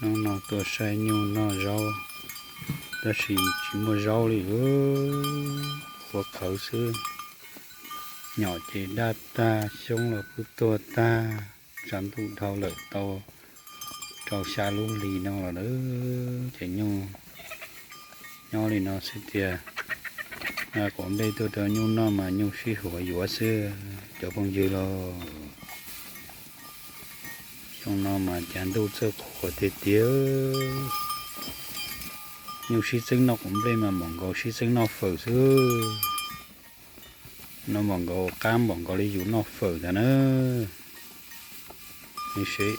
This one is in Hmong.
Hnub no tuaj saib nyuj noj zaub, tab sis tsis muaj zaub li, qhuav qhawv xwb. Nyom ces daj tag, xyoob los kuj tuag tag, tshav ntuj dhau lawm tau rau xya lub hlis no los lawm ces nyuj nyob li no xwb tiag. Quav nplej tuaj rau nyuj noj mas nyuj sib huam yuav xwb cov phooj ywg lauj. Xyoo no mas cas ntuj txawj qhuav tiag tiag. Nyuj sib txeeb noj quav nplej mas npaum nkaus sib txeeb noj fawm xwb. No npaum nkaus qab npaum nkaus li yus noj fawm ntag na. Nws sev